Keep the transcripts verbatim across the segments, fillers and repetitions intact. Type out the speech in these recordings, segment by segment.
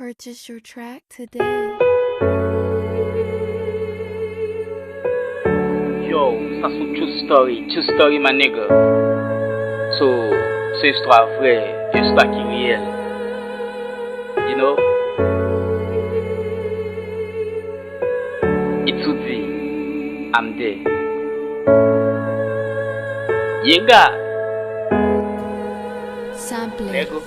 Purchase your track today. Yo, sa se yon true story, true story my nigga. So, se istwa vrè, yon istwa ki reyèl. You know? It's Oudi, I'm there. Yega! Sample. Nègo.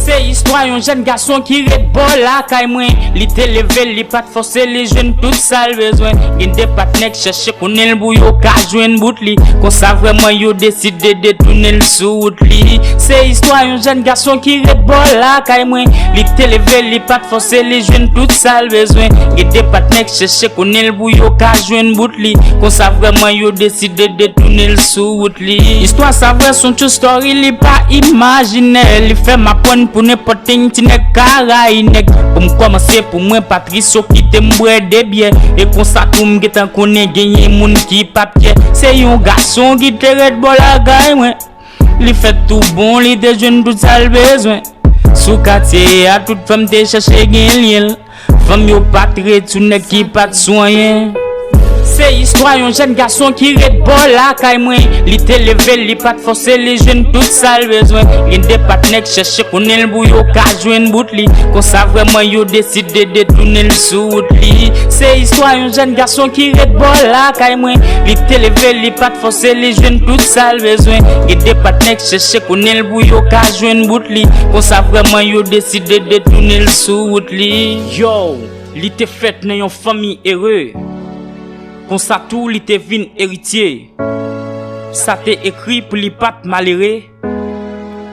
Se istwa yon jèn gason ki ret bò lakay mwen. Li te leve, li pa t fòse, li jwenn tout sa l bezwen. Gen de patnè k chèche konnen l pou yo ka jwenn bout li. Konsa vrèman yo deside detounen l sou wout li. Se istwa yon jèn gason ki ret bò lakay mwen. Li te leve, li pa t fòse, li jwenn tout sa l bezwen. Gen de patnè k chèche konnen l pou yo ka jwenn bout li. Konsa vrèman yo deside detounen l sou wout li. Istwa sa vrè, s on true story, li pa imajinè. Li fè m aprann pou nenpòt thing ti nèg ka rayi nèg. Pou m kòmanse, pou mwen pa tris, yo kite m bwè de byè. E konsa tou m gentan konnen genyen moun ki p ap kyè. Se yon gason ki te ret bò lakay mwen. Li fè tou bon, li te jwenn tout sa l bezwen. Sou katye a, tout fanm te chèche gen lyen l. Fanm yo pa t ret sou nèg ki pa t sou anyen. Se istwa yon jèn gason ki ret bò lakay mwen. Li te leve, li pa t fòse, li jwenn tout sa l bezwen. Gen de patnè k chèche konnen l pou yo ka jwenn bout li. Konsa vrèman yo deside detounen l sou wout li. Se istwa yon jèn gason ki ret bò lakay mwen. Li te leve, li pa t fòse, li jwenn tout sa l bezwen. Gen de patnè k chèche konnen l pou yo ka jwenn bout li. Konsa vrèman yo deside detounen l sou wout li. Yo, li te fèt nan yon fanmi ere. Konsa tou li te vin eritye. Sa te ekri pou li pa t malere.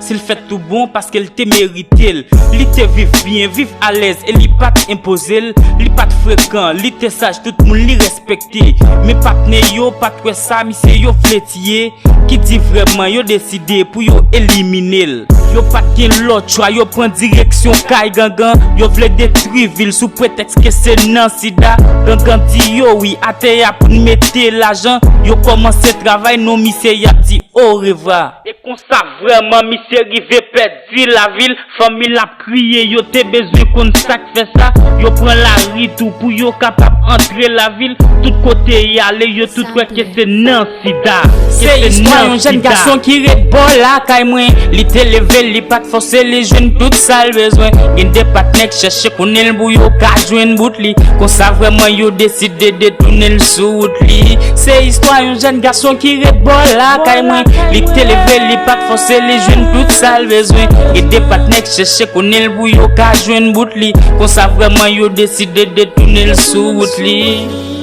Si l fèt tou bon paske l te merite l. Li te viv byen, viv alèz e li pa t enpoze l. Li pa t frekan, li te saj, tout moun li respekte. Men patnè yo pa t wè sa, misye yo vle tiye. Ki di vrèman yo deside pou yo elimine l. Yo pa t gen lòt chwa, yo pran direksyon kay gangan. Yo vle detwi vi l sou pretèks ke se nan sida. Gangan di yo wi, atè a pou n mete lajan. Yo kòmanse travay, non misye y ap di orevwa. E konsa vrèman misye rive pèdi lavi l. Fanmi l ap kriye, yo te bezwen konn sa k fè sa. Yo pran lari tou pou yo kapab antre lavil. Tout kote y ale, yo tout wè ke se nan sida. Se istwa yon jèn gason ki ret bò lakay mwen. Li te leve, li pa t fòse, li jwenn tout sa l bezwen. Gen de patnè k chèche konnen l pou yo ka jwenn bout li. Konsa vrèman yo deside detounen l sou wout li. Se istwa yon jèn gason ki ret bò lakay mwen. Li te leve, li pa t fòse, li jwenn tout sa l bezwen. Gen de patnè k chèche konnen l pou yo ka jwenn bout li. Konsa vrèman yo deside detounen l sou wout li.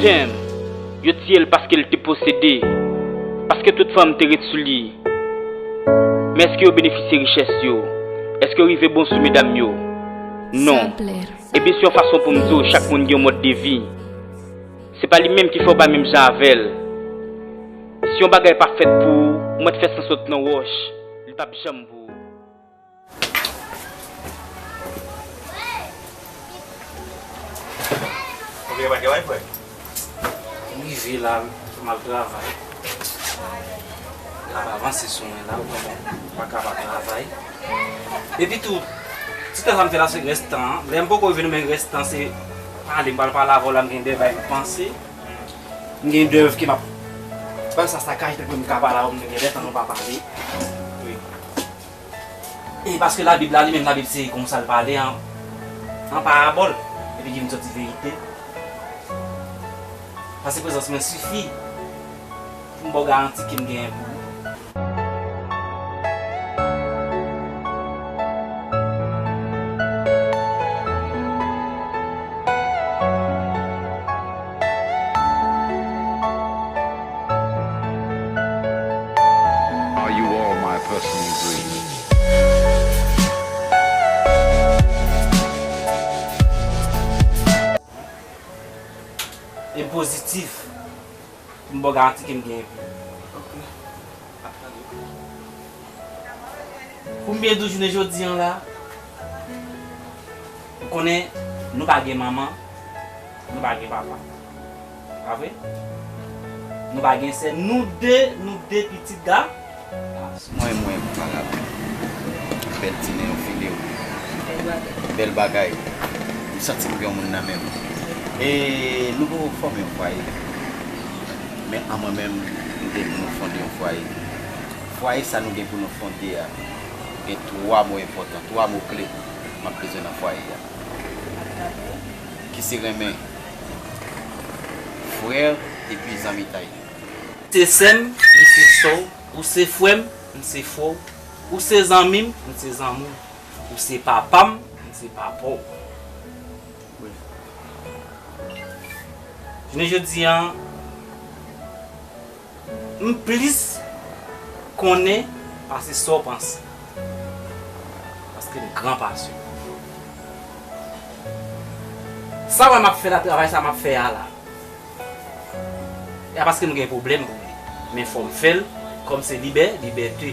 Damn, yo tiye l paske l te posede. Paske tout fanm te ret sou li. Men èske yo benefisye richès yo? Èske yo rive bon sou medam yo? Non. Ebyen se yon fason pou m di w chak moun gen yon mòd de vi. Se pa li menm ki fè w pa menm jan avè l. Si yon bagay pa fèt pou ou, ou mèt fè san sot nan wòch, li p ap janm pou ou. Ou gen bagay frè? M rive la, m al travay. L ap avanse sou mwen la, ou konprann? M pa ka pa travay. Epi tou, ti tan sa m fè la se rès tan an. Lè m poko rive nan men rès tan, se pale, m pral pale avè w la, m gen de bagay m panse. M gen de èv ke m ap panse a sa kache tankou m ka pale avè w, m gen de tan nou pa pale. Wi. E paske Labib la, li menm Labib se konsa l pale, an, an parabòl, epi ki vin sòti verite. Paske prezans mwen sifi pou m ba w garanti ke m genyen pou ou. Are you all my personal dreams? E pozitif. M ba w garanti ke m genyen pou ou. Pou m byen di w jounen jodi an la, ou konnen nou pa gen manman, nou pa gen papa. Pa vre? Nou pa gen sè, nou de, nou de pitit ga. Mwen, mwen, m pa raple. Bèl ti nen yo file w. Bèl bagay. M santi m gen yon moun nan men m. E nou poko fòme yon fwaye. Men an mwen menm, m te pou nou fonde yon fwaye. Fwaye sa nou gen pou nou fonde a, gen twa mo enpòtan, twa mo kle m ap bezwen nan fwaye a. Ki se renmen, frè, epi zanmitay. Ou se sè m, m se sè w. Ou se frè m, m se frè w. Ou se zanmi m, m se zanmi w. Ou se papa m, m se papa w. Wi. Jounen jodi a, m plis konnen pase sa w panse. Paske m gran pase w. Sa w wè m ap fè la, travay sa m ap fè a la, e pa paske nou gen pwoblèm pou li. Men fò m fè l, kòm se libè, libète.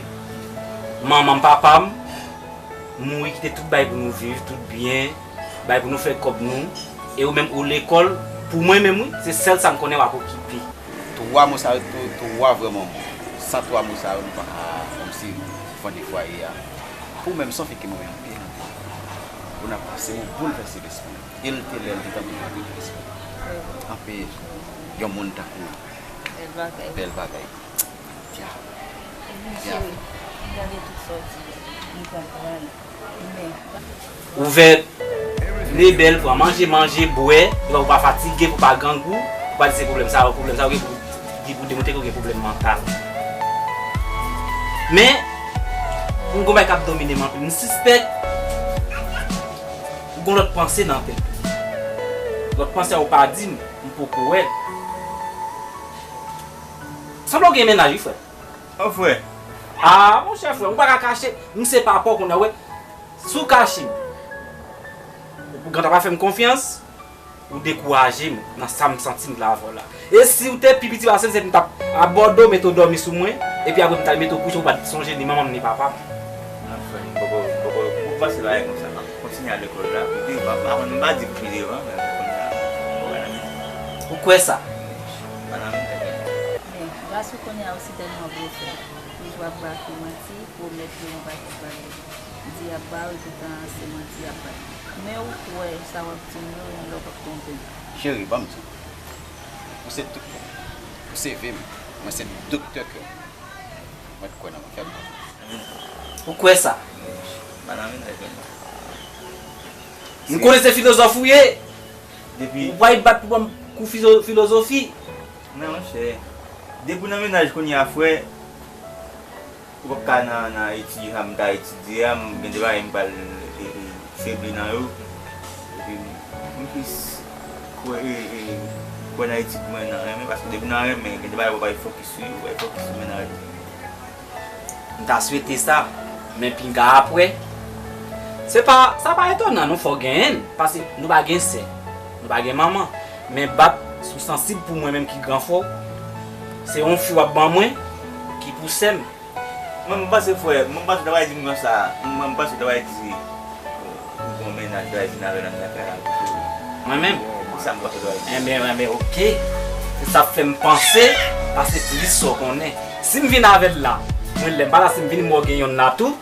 Manman m, papa m mouri, kite tout bagay pou nou viv, tout byen, bagay pou nou fè kòb nou. E ou menm, ou lekòl, pou mwen menm, wi, se sèl sa m konnen w ap okipe. Twa mo sa yo, twa, twa vrèman mo. San twa mo sa yo, nou pa ka, kòmsi, fonde fwaye a. Pou mwen, m se yon fi ki mwen anpil, anpil. Ou nan pase, ou boulvèse lespri m. E l te lè, l te tankou yon boulvèsman. Anpil. Yon moun tankou w. Bèl bagay. Bèl bagay. Dya. Wi, cheri, m gade tout sa w di a. M konprann. Men. Ouvè lebèl, pran manje, manje, bwè, epi w pa fatige, pou w pa grangou, pou w pa di se pwoblèm sa yo, pwoblèm sa yo, gen pou, gen pou demontre ke w gen pwoblèm mantal. Men, m gon bagay k ap domine m anpil. M sispèk ou gon lòt panse nan tèt ou. Lòt panse a ou pa di m, m poko wè l. Sanble w gen mennaj wi, frè. An, frè. A, monchè, frè, ou pa ka kache, m se papa w kounye a, wè. Si w kache m, ou gentan pa fè m konfyans, ou dekouraje m nan sa m santi m vle avè w la. E si w te pi piti pase m, se pou m t ap abòde w, mete w dòmi sou mwen, epi apre m t al mete w kouche, ou pa t sonje ni manman m ni papa m. Non, frè, m poko, m poko, m poko panse bagay konsa. M ap kontinye al lekòl la. Epi, m pa, m pa, m pa di pou pi devan, men kounye a, m poko nan men. Ou kwè sa? M pa nan men, frè. Men, gason kounye a osi tèlman blofè. Li jwe ap ba fi manti, pwomèt yo yon pakèt bagay. Di y ap ba w, epoutan se manti y ap bay. Men ou kwè sa w ap di m yo, yon lè w p ap twonpe m. Cheri, ban m di w. Ou se tout kè m. Ou se vi m. Mwen se doktè kè w. Mwen kwè nan mwen, fè m konfyans. Ou kwè sa? M pa nan mennaj, non. M konnen se filozòf ou ye. Depi ou pral bat pou ban m kou fizo-, filozofi. Non, monchè. Depi w nan mennaj kounye a, frè, ou p ap ka nan, nan etidye sa m ta etidye a, m gen de bagay m pral, e, e, febli nan yo. Epi m, m plis kwè, e, e, kwè nan etid mwen, nan renmen, paske depi w nan renmen, gen de bagay ou pa fokis sou yo, ou pa fokis sou mennaj ou. M ta swete sa, men pinga apre. Se pa, sa pa etonan, non, fò genyen l, paske nou pa gen sè, nou pa gen manman. Men bab, si w sansib pou mwen menm ki gran frè w, se yon fi w ap ban mwen ki pou sè m. Mwen, m panse frè, mwen, m panse w ta pral di m konsa, mwen, m panse w ta pral di, euh, ou gon mennaj, w ta pral vin avè l anndan kay la, pou mwen menm. Sa m panse w ta pral di. Enben, enben, oke. Se sa k fè m panse, paske plis sa w konnen. Si m vin avè l la, mwen lè m pa la, si m vin, m wè w gen yonn la tou.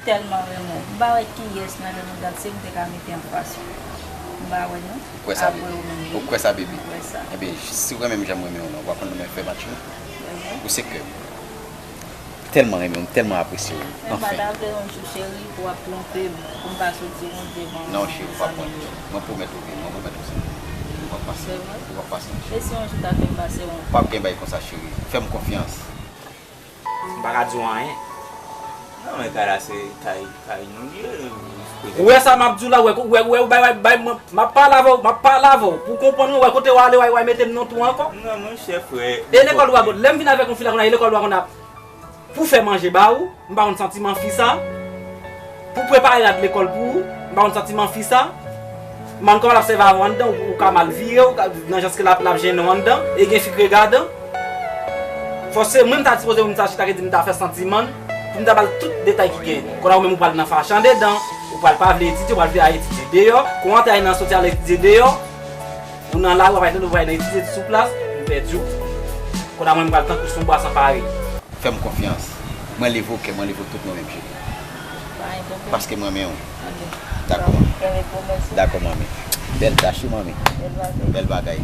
Tèlman renmen w. M pa wè kiyès nan lemonn antye m te ka mete anfas ou. M pa wè non. Ou kwè sa, baby? Ou kwè sa, baby? M kwè sa. Enben, si w renmen m jan m renmen w lan, w ap konn mwen fè match nou. Ou se kè m. Tèlman renmen w, m tèlman apresye w. Anfen. Mwen pa ta vle yon jou, cheri, pou w ap twonpe m, pou m pa soti yon devan. Non, cheri, ou p ap twonpe m. Mwen pwomèt ou, baby, mwen pwomèt ou sa. Ou p ap pase. Se vre? Ou p ap pase, cheri. E si yon jou ta fè m pase yon... P ap gen bagay konsa, cheri. Fè m konfyans. M pa ka di w anyen. Non, men kay la se kay, kay nou li ye. Ou wè sa m ap di w la, ou wè, ou wè, ou wè, ou bay, bay, bay, mwen, m ap pale avè w, m ap pale avè w. Pou w konprann, ou wè kote w ale, w a, w a mete m nan twou ankò. Non, monchè, frè. E lekòl ou a, lè m vin avèk yon fi la, konn a, e lekòl ou a, konn a, pou fè manje ba ou, m pa konn santiman fi sa. Pou prepare rad lekòl pou ou, m pa konn santiman fi sa. Mann kòman l ap sèvi avè w anndan, ou, ou ka mal vire, ou ka, nan jan ke l ap, l ap jennen w anndan, e gen fi k regadan. Fò se mwen m ta sipoze pou m ta chita ke di m ta fè santiman, pou m ta ba l tout detay ki gen. Kounye a ou menm ou pral nan fache andedan, ou pral pa vle etidye, ou pral vle al etidye deyò, kou w antre al nan soti al etidye deyò, ou nan lari, w ap al tande ou pral nan etidye sou plas, ou pèdi w. Kounye a mwen m pral tankou se yon bwa san parèy. Fè m konfyans. Mwen leve w kè, mwen leve w tout mwen menm, cheri. Pa gen pwoblèm. Paske m renmen w. Dakò, manmi. Dakò, manmi. Bèl tach, wi, manmi. Bèl bagay. Bèl bagay.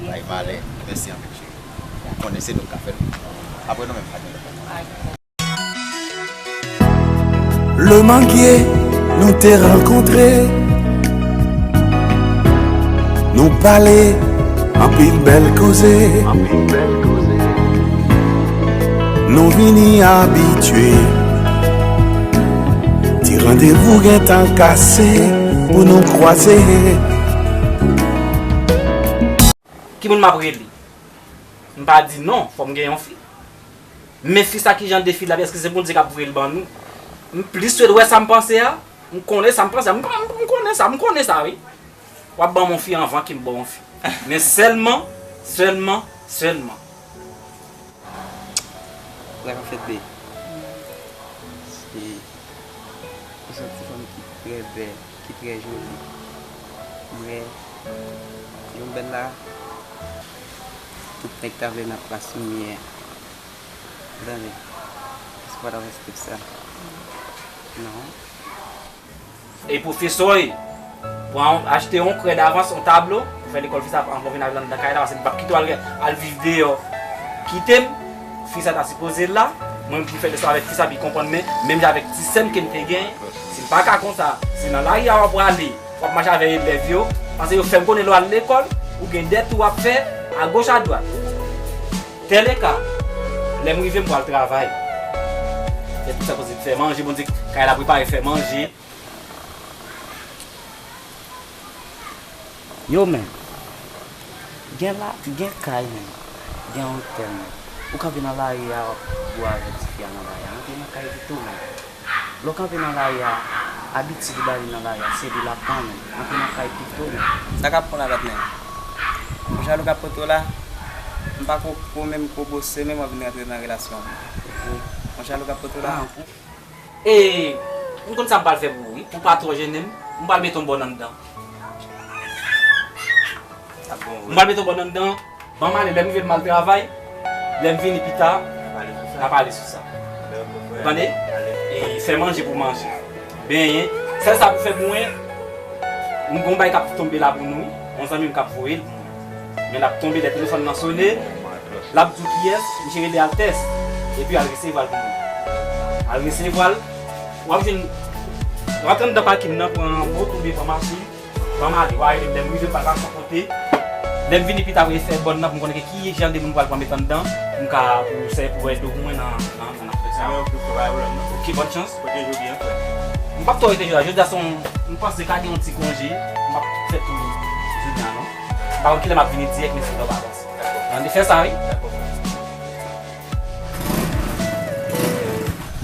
Bay valè. Mèsi anpil, cheri. Ou konnen se nou k ka fè l. Apre nou menm, pa gen lòt. Le Manguier, nou te rankontre. Nou pale anpil bèl koze. Nou vini abitye. Ti randevou gentan kase pou nou kwaze. Ki moun m ap rele? M pa di non, fò m gen yon fi. Men fi sa ki jan de fi l ap ye, èske se Bondye k ap voye l ban nou? M plis swete wè sa m panse a. M konnen sa m panse a. M, m, m konnen sa, m konnen sa, wi. W ap ban m yon fi anvan ke m ba w yon fi. Men sèlman, sèlman, sèlman. Sa k ap fèt, be? Se, se yon ti fanm ki trè bèl, ki trè joli. M wè, jan w bèl la, tout nèg ta vle nan plas ou ye a. Tande, èske w pa ta fè step sa? Non. E pwofesè w, pran, achte yon krè davans, yon tablo, pou fè lekòl fi sa, anvan vin al anndan kay la, paske m p ap kite w al, al viv deyò. Kite m, fi sa ta sipoze la, mwen m pou fè leson avèk fi sa, pou l konprann, men menm jan avèk ti sè m ke m te genyen, si l pa ka konsa, se nan lari a w ap prale. W ap mache avè elèv yo, paske yo fè m konnen lè w al lekòl, ou gen dèt ou w ap fè agoch adwat. Tèleka, lè m rive m pral travay. Fè tout sa posib, fè manje, Bondye, kay la prepare, fè manje. Yo, men. Gen la, gen kay menm, gen otèl menm. Ou kanpe nan lari a, w ap bwè avèk tifi a nan lari a. Antre nan kay pito menm. Lè w kanpe nan lari a, abitid ou ba li nan lari a, se li l ap pran menm. Antre nan kay pito menm. Sa k ap pran avèk menm? Yon jalou k ap pote w la, m pa ko, ko menm ko bose menm w ap vin rantre nan relasyon avèk mwen. Yon jalou k ap pote w la. E, m konn sa m pral fè pou ou, wi. Pou w pa twò jennen m, m pral mete yon bòn anndan. M pral mete yon bòn anndan, ban m ale, lè m rive m al travay, lè m vini pita, n a pale sou sa. Tande? E fè manje pou manje. Benyen, sèl sa pou fè pou mwen, m gon bay k ap tonbe la pou nou, yon zanmi m k ap voye l pou mwen. Men l ap tonbe lè telefòn nan sone, l ap di w kiyès, misye rele Altès, epi al resevwa l pou mwen. Al resevwa l, w ap jwenn, rantre anndan pakin nan, pran moto oubyen pran machin, ban m ale, w a rele m lè m rive, m pa ka fon kote. Lè m vini pita pou fè bòn nan, pou m konnen ki jan de moun m pral pran met anndan, pou m ka, pou sè, pou ede pou mwen nan, nan, nan afè sa. Ok, bòn chans. M p ap twò rete jodi a. Jodi a se yon, m panse ka gen yon ti konje. M p ap fè tou jounen an non. M pa konn kilè m ap vini dirèk, men se lè w pa panse. Ann fè sa, wi.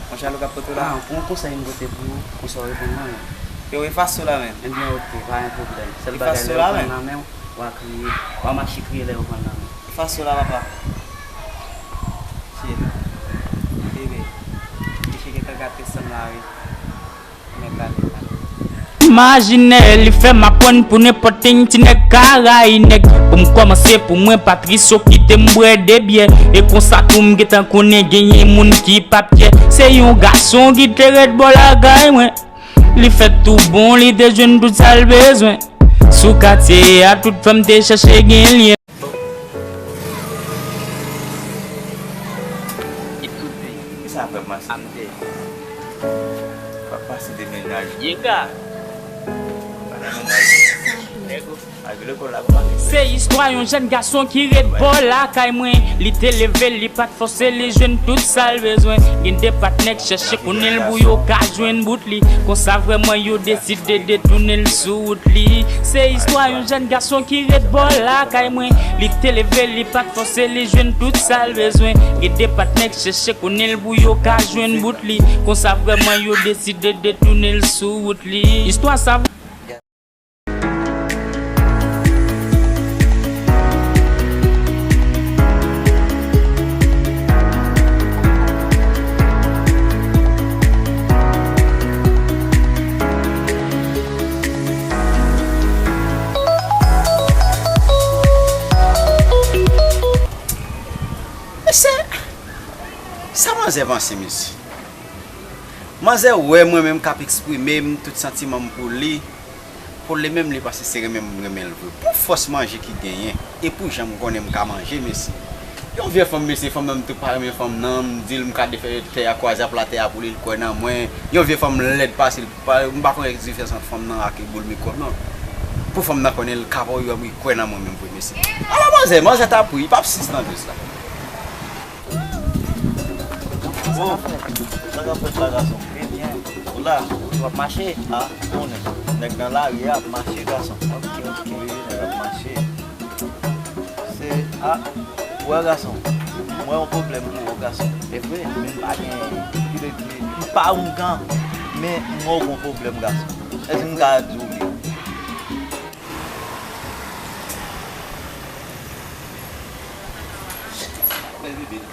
Yon jalou k ap pote w la. Ah, pou yon konsèy m pote pou ou, konsèy w reponn nan men. Yo, efase w la menm. Ebyen, ok, pa gen pwoblèm. Sèl bagay lè yo pran nan men w, w a kriye, w a mache kriye lè yo pran nan men w. Efase w la, papa. Cheri. Bebe. Misye gentan gate san m la, wi. Imajinè, li fè m aprann pou nenpòt ting, ti nèg ka rayi nèg. Pou m kòmanse, pou mwen pa tris, yo kite m bwè de byè. E konsa tou m gentan konnen genyen moun ki p ap kyè. Se yon gason ki te ret bò lakay mwen. Li fè tou bon, li te jwenn tout sa l bezwen. Sou katye a, tout fanm te chèche gen lyen. Bon. Ekoute. Kisa frè m pase? Amde. W ap pase de mennaj. Yenga. Pa nan mennaj. Nègo. Malgre lekòl la pa pase. Se istwa yon jèn gason ki ret bò lakay mwen. Li te leve, li pa t fòse, li jwenn tout sa l bezwen. Gen de patnè k chèche konnen l pou yo ka jwenn bout li. Konsa vrèman yo deside detounen l sou wout li. Se istwa yon jèn gason ki ret bò lakay mwen. Li te leve, li pa t fòse, li jwenn tout sa l bezwen. Gen de patnè k chèche konnen l pou yo ka jwenn bout li. Konsa vrèman yo deside detounen l sou wout li. Istwa sa Mesye, sa manzè panse, mesye? Manzè wè mwen menm k ap eksprime m tout santiman m pou li. Pou li menm, li panse se renmen m renmen l vre. Pou fòs manje ki genyen, e pou jan m konnen m ka manje, mesye. Yon vye fanm, mesye, fanm nan m tou pa renmen fanm nan, m di l m ka defè tè a, kwaze ap la tè a pou li, l kwè nan mwen. Yon vye fanm lèd pase l, pa, m pa konn ki diferans ant fanm nan ak boul mikwòb nan. Pou fanm nan konnen l ka pa, wi, kwè nan mwen menm vre, mesye. Ala manzè, manzè t ap ri, li p ap sis nan dous la. Bon, sa k ap fèt la, gason? Trè byen. Ou la? Wi, w ap mache? A, konnen. Nèg nan lari a ap mache, gason. Ok, ok. Wi, nèg ap mache. Se, a, ou wè, gason. Mwen yon pwoblèm pou ou, gason. E vre? Men m pa gen, ki te di, m pa oungan, men m wè w gon pwoblèm, gason. Èske m ka di w li? Bèl bebe.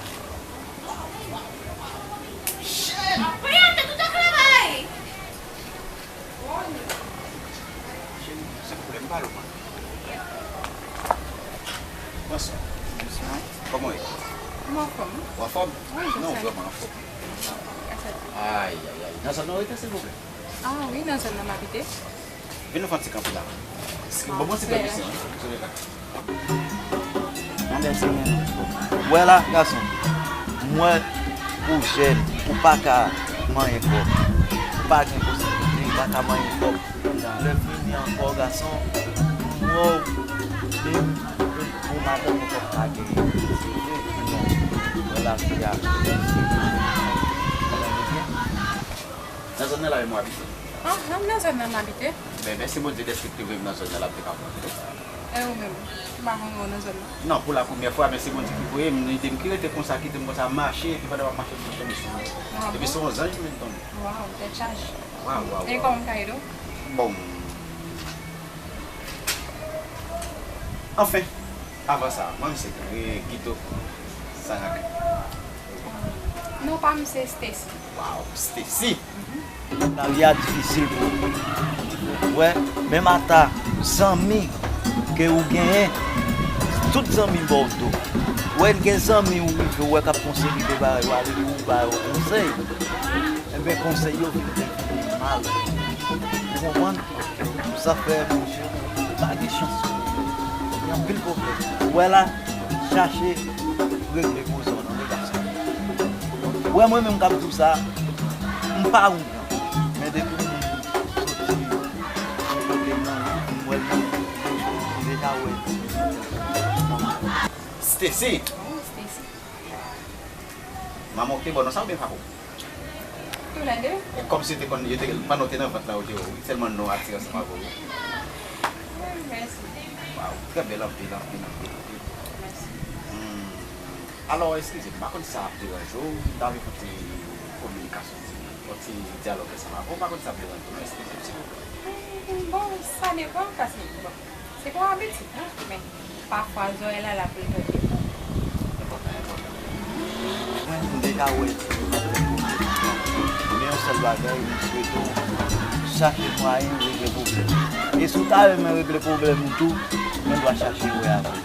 Cheri, se pwoblèm pa yo, man. Bonswa. Bonswa. Kòman w ye? M anfòm. Ou anfòm? Wi, non, ou vrèman anfòm. Ay, ay, ay. Nan zòn nan w rete, silvouplè? A, wi, nan zòn nan m abite. Vin nou fè yon ti kanpe la. Bon, bon, ti kanpe isi, an. Mwen bèl se men nou. Wè la, gason. Mwen, ou jèn, ou pa ka manyen kòb. Ou pa gen posiblite, ou pa ka manyen kòb. Lè fini ankò, gason. Mwen, ou, e, e, ou madanm ou kòb pa genyen. Se vre, non. Wè la, fi a. Nan zòn nan la, menm w abite? Aha, m nan zòn nan m abite. Ben, mèsi Bondye dèske l te voye m nan zòn nan, l ap te ka pran. E ou menm? M pa konn ou nan zòn nan. Non, pou la premyè fwa, men se Bondye ki voye m. Lide m ki rete konsa, kite m konsa, mache, epi pandan m ap mache, m tonbe sou ou. Epi se yon zanj ki met tonbe. Waw, tèt chaje. Waw, waw, waw. E kòman m ka ede w? Bon. Anfen, avan sa, mwen se Guido Saraka. Non pa m se Stacy. Waw, Stacy! Lavi a difisil pou ou. Wè, menm ata zanmi ke ou genyen, tout zanmi ba w do. Wè, gen zanmi ou rive, ou wè k ap konsolide bagay, ou ale pou ou ba yo konsèy. Enben, konsèy yo vin devini mal. Ou konprann? Sa fè, monchè, ou pa gen chans. Gen anpil pwoblèm. Ou wè la, chache regle koze w nan relasyon. Ou wè mwen menm k ap di w sa, m pa oungan. Men depi m soti yon kote nan wout, m wè l nan wout, m deja wè. Stacy! Wi, Stacy. Manman w te ba w non sa oubyen papa w? Toulède. E kòmsi yo te konn, yo te, pandan w te nan vant la, yo te wè w, wi. Sèlman non atire ansanm avè w, wi. Wi, mèsi. Waw, trè bèl, anpil, anpil, anpil, anpil. Mèsi. Hmm. Alò, eskize m, m pa konn si sa ap deranje w, m ta vle fè yon ti kominikasyon, ti, yon ti dyalòg ansanm avè w, m pa konn si sa ap deranje w, non, eskize m, silvouplè. Hmm, bon, sa depann, paske, bon, se pa yon abitid, non, men pafwa zòrèy la la pou l tande. Enpòtan, enpòtan. Mwen, m deja wè. Men yon sèl bagay, m swete w chache mwayen regle pwoblèm. E si w ta renmen regle pwoblèm ou tou, mwen dwa chache wè avè w.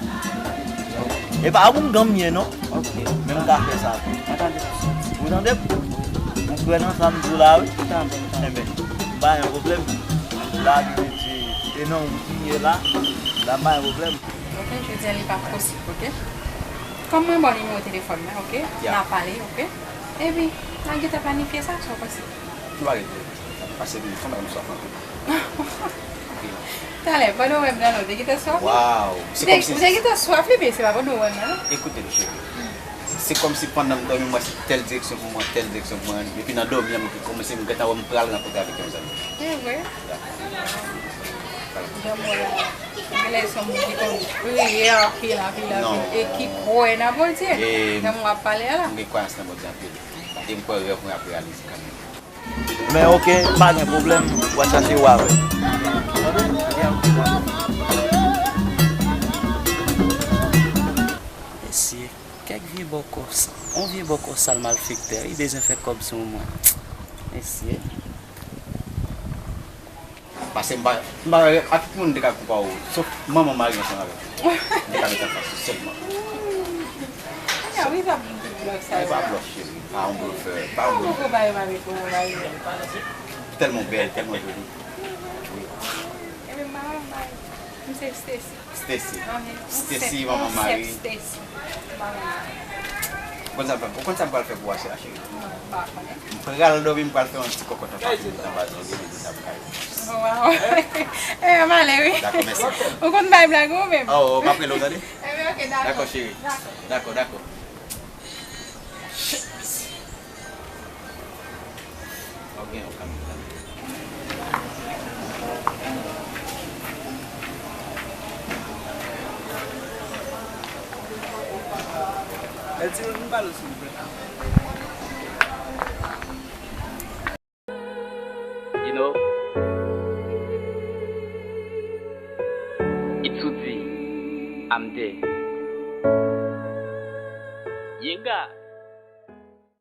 E pa oungan m ye non. Ok. Men m ka fè sa tou. Mwen tande w. Ou tande m? Ou kwè nan sa m di w la, wi? M tande, m tande. Enben, m pa gen pwoblèm. La, li di, e nan wout li ye la, la m pa gen pwoblèm. Ok, jodi a li p ap posib, ok? Kòm mwen ba w nimewo telefòn mwen, ok? Ya. N a pale, ok? Epi, n a gentan planifye sa, sa w panse? Nou pa gen pwoblèm. Pase vini, fanm la, nou swaf anpil. Talè, pandan w wè m nan, non, w te gentan swaf, wi. Waw, se kòmsi. Ou te gentan swaf, wi, men se pa pandan w wè m nan, non. Ekoute m, cheri. Se kòmsi pandan m dòmi, m wè se tèl direksyon pou mwen, tèl direksyon pou mwen. Epi nan dòmi an, mwen kòmanse, m gentan wè m pral rankontre avèk yon zanmi. Se vre? Ya. Janm wè la. Genlè se yon moun ki konn priye anpil, anpil, anpil. E ki kwè nan Bondye. Janm w ap pale a la. M gen kwayans nan Bondye anpil. E m kwè rèv mwen ap reyalize kanmenm. Men ok, pa gen pwoblèm, w a chache w avè. Mesye, kèk vye bòkò, yon vye bòkò sal malfektè, li bezwen fè kòb sou mwen. Mesye. Paske m pa, m pa, ak tout moun m te ka konpare w, sof manman m mari ansanm avè m. M te ka met anfas sèlman. Wi, sa bon. Mwen pa blòf, cheri. Pa yon blofè. Pa yon blofè. Tèlman bèl, tèlman joli. Wi. Ebyen, m pa wè, m pa wè. M se Stacy. Stacy. Stacy, manman Mari. Stacy. Ou konn sa m pral fè pou w a, cheri? Non, m pa konnen. M pral dòmi, m pral fè yon ti kòkòt an pati anba zòn, gen de sa m ka. Wow. Eh, m ale, wi. Dakò, mèsi. Ou konn bay blag ou menm? Oh, m ap rele w, tande? Ebyen, ok, dakò. Dakò, cheri. Dakò. Dakò, dakò. Shit, mèsi. Ok, ok. Bèl ti moun, vin pale w, silvouplè. You know, it's Uzi. I'm there. Yenga.